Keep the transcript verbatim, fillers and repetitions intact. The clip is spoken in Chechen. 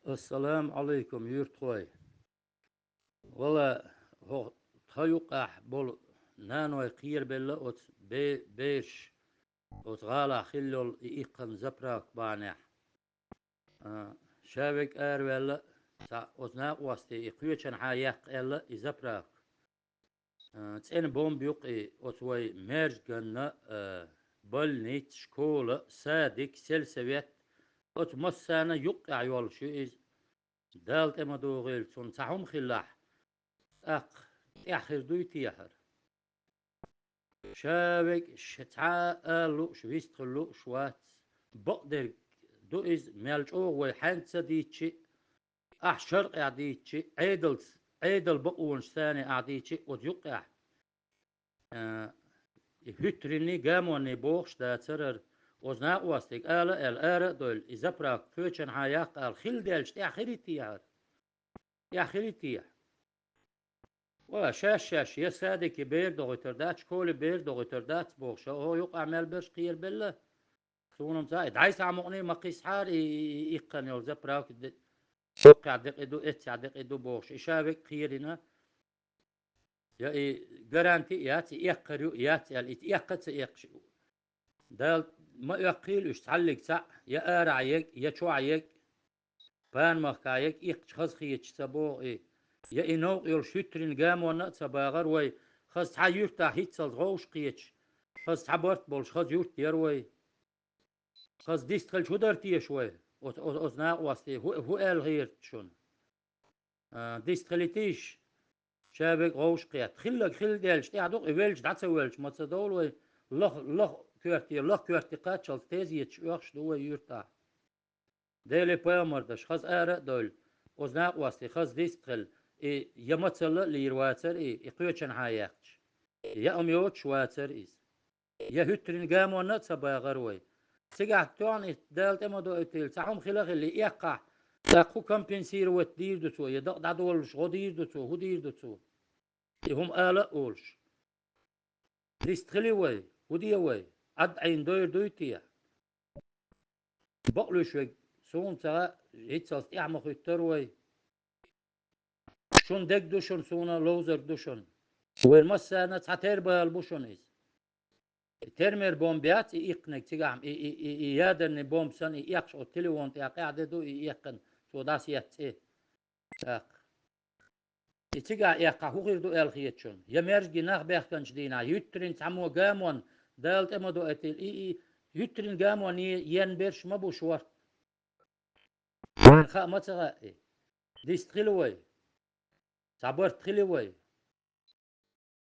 Ассаламу Ӏалайкум, юьртахой. Вала, хӀо, тха юкъахь болу наной кхерабелла оцу бе-, бераш, оцу гӀалахь хилла йолу и иккхана заправка бахьанехь. А, ша вега араваьлла, цхьа оцу накъостий и кхечанхьа яккха аьлла и заправка. А, цӀена бомба юкъа и оцу вай маьждиганна, а, больница, школа, садик, сельсовет, оцу массарна юккъехь йолуш ю иза. Дала тӀе ма догӀийла цунна цхьа хӀума хилахь, тӀаккха тӀаьхьа хир дуй техьара? Ша вега ш-, цхьа а ала лууш, вистхила лууш вац. Бакъдерг ду иза, мел чӀогӀа вай хьаьнца дийцчи, ахь шаркъехь дийцчи, Ӏедалц-, Ӏедал бакъонаш санна ахь дийцчи, оцу юккъехь. А, и хӀуьттаренний, гамонний бохуш дацарара, оцу накъостига ала а аьлла, ара а дойлу, и заправка кхечанхьа яккха ала, хилла даьлча тӀаьхьа хир ю техьара? ТӀаьхьа хир ю техьа? Ва, шаьш-шаьш, я садике бер догӀуьйтур дац, школе бер догӀуьйтур дац бохуш, хӀо юкъахь мел берш кхерабелла. Суна-м цхьа, и дӀай-схьа мукъане ма кхиссахьара, и, и, и иккхана йолу заправка де-, доккхехь декъий ду, эццехь декъий ду бохуш, и ша вега кхерина. Я и гаранти а яц, и эккхар ю а яц аьлла, и эккха а ца эккхаш. Дала ма оьккхийла уьш цхьаллиг цхьаъ, я арахь ег, я чохь ег. Панамахкахь ег иккхачу хаза хеташ ца боху и. Я и новкъа йолуш хӀуьттаренна гамонна а ца багӀар вай, хаза цхьа юьртахь хӀинццалц гӀовш кхеташ, хаза цхьа барт болуш хаза юрт яра вай. Хаза дистхилча хӀун дара теша вай? Оцу, оцу, оцу накъостий хӀу, хӀу аьлла хета шуна? А, дистхилийтийша, ша вега гӀовш кхетта. Хилларг хилла даьлча тӀехь ду-кх, и велча дӀа ца воьлча ма ца довлу вай. Лах-, лах коьрте, лах коьрте кхаччалц тезеташ оьхуш ду вай юьртахь. Деле пайхамар даш, хаза ара а дойлу, оцу накъостий хаза дистхила, и я мацалла а лийр вацара и, и кхечанхьа яьккхича. Я ам йоцуш вацара иза. Я хӀуьттаренна гамонна а ца багӀар вай. Цигахь тоьхна и Дала тӀе ма доуьйтийла, цхьа хӀума хила а хилла, и эккхахь, тӀаккха хӀун компенсировать дийр ду цо, я дакъа дӀадолуш гӀо дийр ду цо, хӀун дийр ду цо? И хӀума ала а олуш. Дистхили вай, хӀун де вай? Ӏад Ӏийна дойр дуй те? Бакълуьйш вега, суна ца хаьа, хӀинццалц тӀаьхьа ма хӀуьттура вай. Шун дерг ду шуна, суна ловзарг ду шуна. Вайн массарна цхьа тербала бу шуна иза. И термер бомба яц и иккхинарг цигахь, и, и, и, и ядерный бомба санна, и эккхаш оцу телефон тӀехь къаьхьа де ду, и эккхина, цо дӀасаетта цӀе. ТӀаккха. И цигахь эккхахь хӀун хир ду аьлла хета шуна? Я маьждиге нах баьхкинчу дийнахь, юьттаренна цхьаммо гамонна, Дала тӀе ма доуьйтийла, и, и, юьттаренна гамонна е-, ен берш ма бу шорта. Вайна хаа ма ца хаьа и. Дистхили вай. Цхьа барт хили вай.